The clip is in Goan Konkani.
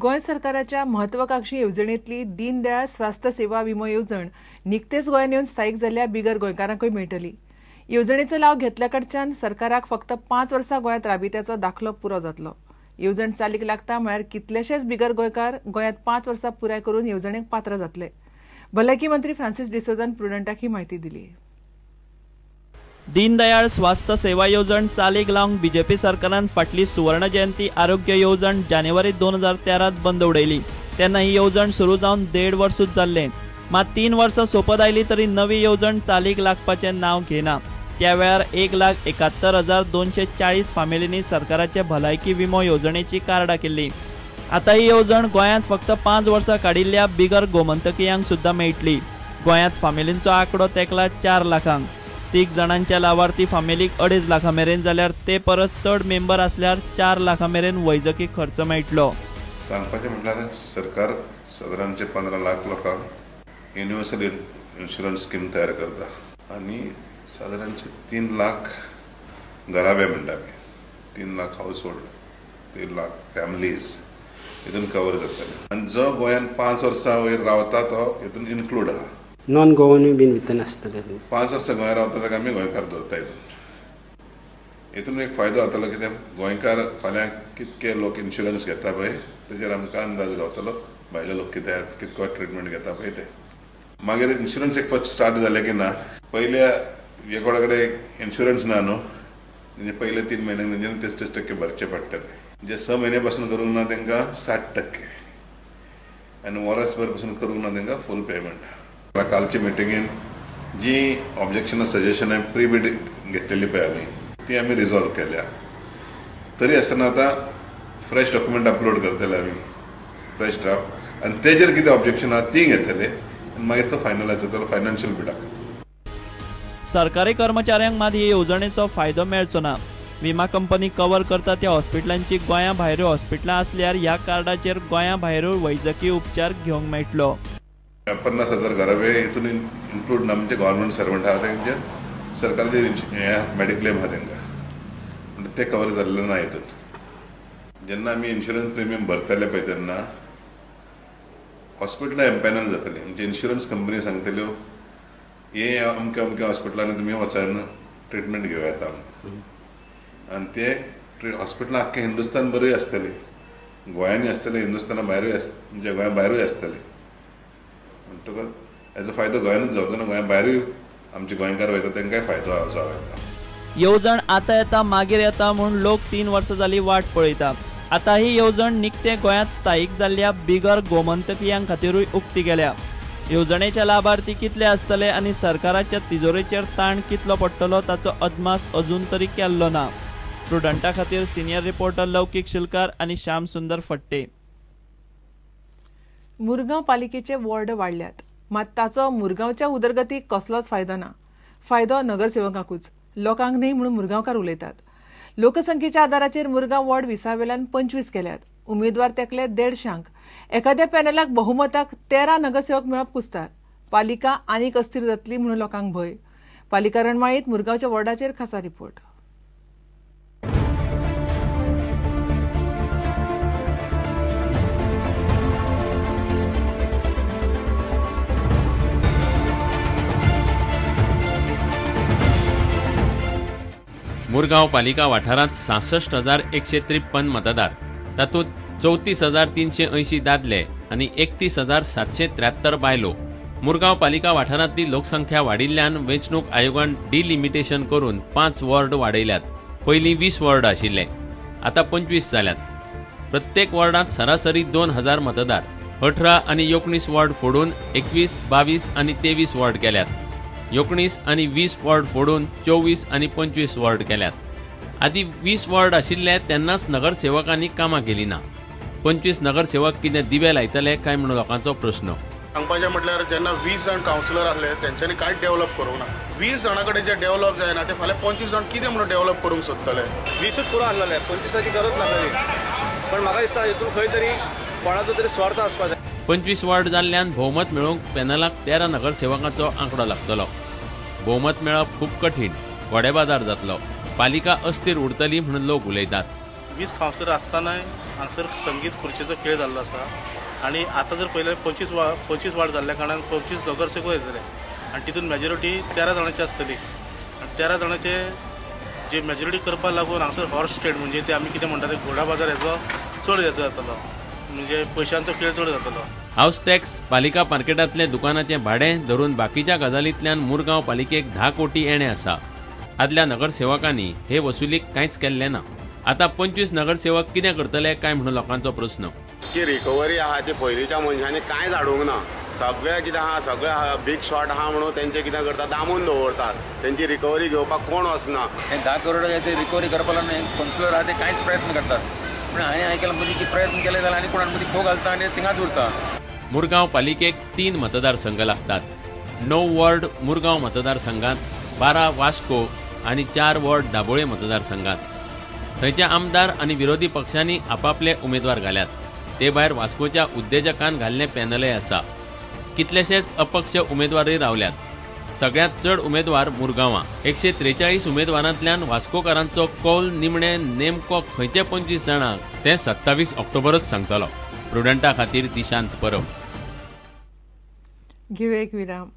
गोंय सरकाराच्या महत्वाकांक्षी येवजणेंतली दीनदयाळ स्वास्थ्य सेवा विमो येवजण निकतेच गोंयांत येवन स्थायीक जाल्ल्या बिगर गोंयकारांकूय मेळटली. येवजणेचो लाव घेतल्या कडच्यान सरकाराक फक्त 5 वर्सां गोंयांत राबित्याचो दाखलो पुरो जातलो. येवजण चालीक लागता म्हळ्यार कितलेशेच बिगर गोंयकार गोंयांत 5 वर्सां पुराय करून येवजणेक पात्र जातले. भलायकी मंत्री फ्रांसीस डिसोजान प्रुडंटाक ही म्हायती दिली. दीनदयाळ स्वास्थ्य सेवा येवजण चालीक लावंक बीजेपी सरकारान फाटली सुवर्ण जयंती आरोग्य येवजण जानेवारी 2013 बंद उडयली. तेन्ना ही येवजण सुरू जावन 1.5 वर्सूच जाल्लें. मात 3 वर्सां सोंपत आयली तरी नवी येवजण चालीक लागपाचें नांव घेना. त्या वेळार 1,71,240 फामिलींनी सरकाराचे भलायकी विमो येवजणेची कार्डां केल्ली. आतां ही येवजण गोंयांत फक्त 5 वर्सां काडिल्ल्या बिगर गोमंतकियांक सुद्दां मेळटली. गोंयांत फामिलींचो आंकडो तेंकला 4 लाखांक. 3 जाणांच्या लावार्थी फामिलीक 2.5 लाखां मेरेन जाल्यार ते परस चड मेंबर आसल्यार 4 लाखां मेरेन वैजकी खर्च मेळटलो. सांगपाचें म्हटल्यार सरकार सादारणचे 15 लाख लोकांक युनिवर्सल इन्शुरन्स स्कीम तयार करता आनी सादारणचे 3 लाख घराबे म्हणटा आमी, 3 लाख हावस होल्ड, 3 लाख फॅमिलीज हितून कवर जातले. आनी जो गोंयांत 5 वर्सां वयर रावता तो हितून इन्क्लूड आहा. नॉन गोवनूय बीन भितर आसतले. 5 वर्सां गोंयांत रावता ताका आमी गोंयकार दवरता. हितून हितून एक फायदो जातलो कितें, गोंयकार फाल्यां कितके लोक इन्शुरन्स घेता पळय तेजेर आमकां अंदाज गावतलो भायले लोक कितें कितको ट्रिटमेंट घेता पळय ते. मागीर इन्शुरन्स एक फर्स्ट स्टार्ट जालें की ना, पयल्या एकोडा कडेन इन्शुरन्स ना न्हू, तेंचे पयले 3 म्हयन्यांक तेंच्यांनी 33% भरचे पडटले. जे 6 म्हयने पासून करूंक ना तांकां 60% आनी वर्सभर पासून करूंक ना तांकां फूल पेमेंट. कालचे मिटिंगेन जी ऑब्जेक्शनां सजेशनां प्री बीड घेतलेली पळय आमी ती आमी रिजॉल्व केल्या. तरी आसतना आतां फ्रेश डॉक्युमेंट अपलोड करतले आमी, फ्रेश ड्राफ्ट, आनी तेजेर कितें ऑब्जेक्शन आहा ती घेतले आनी मागीर तो फायनलायज जातलो फायनान्शियल बिडाक. सरकारी कर्मचाऱ्यांक मात हे येवजणेचो फायदो मेळचो ना. विमा कंपनी कवर करता त्या हॉस्पिटलांची गोंया भायऱ्यो हॉस्पिटलां आसल्यार ह्या कार्डाचेर गोंया भायऱ्यो वैजकी उपचार घेवंक मेळटलो. 50,000 घराबे हितून इन्क्लूड ना, म्हणजे गव्हर्मेंट सर्वंट आहा तेंचे सरकाराचे हें मेडिक्लेम आहा तेंकां, म्हणजे ते कवर जाल्ले ना हितून. जेन्ना आमी इन्शुरन्स प्रिमियम भरतले पळय तेन्ना हॉस्पिटलां एम्पॅनल जातलीं, म्हणजे इन्शुरन्स कंपनी सांगतल्यो हे अमक्या अमक्या हॉस्पिटलांनी तुमी वचून ट्रिटमेंट घेवं येता म्हणून. आनी ते हॉस्पिटलां आख्खे हिंदुस्तान बरूय आसतली, गोंयांनी आसतले, हिंदुस्ताना भायरूय म्हणजे गोंया भायरूय आसतले. म्हणटकच हेजो फायदो गोंयानूच जावचो ना, गोंया भायरूय आमचे गोंयकार वयता तांकांय फायदो जावं येता. येवजण आतां येता मागीर येता म्हूण लोक 3 वर्सां जाली वाट पळयता. आतां ही येवजण निकते गोंयांत स्थायीक जाल्ल्या बिगर गोमंतकियां खातीरूय उक्ती केल्या. येवजणेचे लाभार्थी कितले आसतले आनी सरकाराच्या तिजोरेचेर ताण कितलो पडटलो ताचो अदमास अजून तरी केल्लो ना. प्रुडंटा खातीर सिनियर रिपोर्टर लौकीक शिलकार आनी श्याम सुंदर फट्टे. मुरगांव पालिकेचे वॉर्ड वाडल्यात, मात ताचो मुरगांवच्या उदरगतीक कसलोच फायदो ना. फायदो नगरसेवकांकूच, लोकांक न्हय म्हणून मुरगांवकार उलयतात. लोकसंख्येच्या आदाराचेर मुरगांव वॉर्ड 20 वेल्यान 25 केल्यात. उमेदवार तेकले 150. एखाद्या पॅनलाक बहुमताक 13 नगरसेवक मेळप कुस्तार. पालिका आनीक अस्थिर जातली म्हणून लोकांक भंय. पालिका रणमाळीत मुरगांवच्या वॉर्डाचेर खासा रिपोर्ट. मुरगांव पालिका वाठारांत 66,153 मतदार, तातूंत 34,380 दादले आनी 31,773 बायलो. मुरगांव पालिका वाठारांतली लोकसंख्या वाडिल्ल्यान वेंचणूक आयोगान डिलिमिटेशन करून 5 वॉर्ड वाडयल्यात. पयलीं 20 वॉर्ड आशिल्ले, आतां 25 जाल्यात. प्रत्येक वॉर्डांत सरासरी 2,000 मतदार. 18 आनी 19 वॉर्ड फोडून 21, 22 आनी 23 वॉर्ड केल्यात. 19 आनी 20 वॉर्ड फोडून 24 आनी 25 वॉर्ड केल्यात. आदी 20 वॉर्ड आशिल्ले तेन्नाच नगरसेवकांनी कामां केली ना. 25 नगरसेवक कितें दिवे लायतले काय म्हणून लोकांचो प्रश्न. सांगपाचें म्हटल्यार जेन्ना 20 जाण कावन्सिलर आसले तेंच्यांनी कांयच डेव्हलप करूंक ना. 20 जाणां कडेन जे डेव्हलप जायना ते फाल्यां 25 जाण कितें म्हणून डेव्हलप करूंक सोदतले. 20 पुरो आसलेले, 25 गरज नासलेली. पण म्हाका दिसता हितून खंय तरी कोणाचो तरी स्वार्थ आसपाक जाय. 25 वॉर्ड जाल्ल्यान भोवमत मेळोवंक पॅनलाक 13 नगरसेवकांचो आंकडो लागतलो. भोवमत मेळप खूब कठीण, घोडेबाजार जातलो, पालिका अस्थिर उरतली म्हणून लोक उलयतात. 20 कावन्सिलर आसतनाय हांगसर संगीत खुर्चेचो खेळ जाल्लो आसा आनी आतां जर पळयल्यार 25 वार्ड जाल्ल्या कारणान 25 नगरसेवक येतले आनी तितून मेजॉरिटी 13 जाणांची आसतली आनी 13 जाणांचे जे मेजॉरिटी करपाक लागून हांगसर हॉर्स ट्रेड म्हणजे ते आमी कितें म्हणटा ते घोडा बाजार हेचो चड हेचो जातलो, म्हणजे पयशांचो खेळ चड जातलो. हावस टॅक्स, पालिका मार्केटांतले दुकानाचें भाडें धरून बाकीच्या गजालींतल्यान मुरगांव पालिकेक 10 कोटी येणें आसा. आदल्या नगरसेवकांनी हे वसुलीक कांयच केल्लें ना. आतां 25 नगरसेवक कितें करतले काय म्हणून लोकांचो प्रस्न. की रिकवरी आहा ती पयलींच्या मनशांनी कांयच हाडूंक ना. सगळें कितें आहा सगळें बीग शॉट आहा म्हणून तेंचे कितें करता दामून दवरतात, तेंची रिकवरी घेवपाक कोण वचना. हे 10 करोड ते रिकवरी करपाक लागून कावन्सिलर आहा ते कांयच प्रयत्न करतात, पूण हांवें आयकलां मदीं की प्रयत्न केले जाल्यार आनी कोणाक मदीं खो घालता आनी थिंगाच उरता. मुरगांव पालिकेक 3 मतदारसंघ लागतात. 9 वॉर्ड मुरगांव मतदारसंघात, 12 वास्को आनी 4 वॉर्ड दाबोळे मतदारसंघात. थंयच्या आमदार आनी विरोधी पक्षांनी आपापले उमेदवार घाल्यात. ते भायर वास्कोच्या उद्देजकान घाल्लें पॅनलय आसा. कितलेशेच अपक्ष उमेदवारय रावल्यात. सगळ्यांत चड उमेदवार मुरगांवां. 143 उमेदवारांतल्यान वास्कोकारांचो कौल निमणे नेमको खंयचे 25 जाणांक तें 27 ऑक्टोबरच सांगतलो. प्रुडंटा खातीर दिशांत परब. घेवया एक विराम.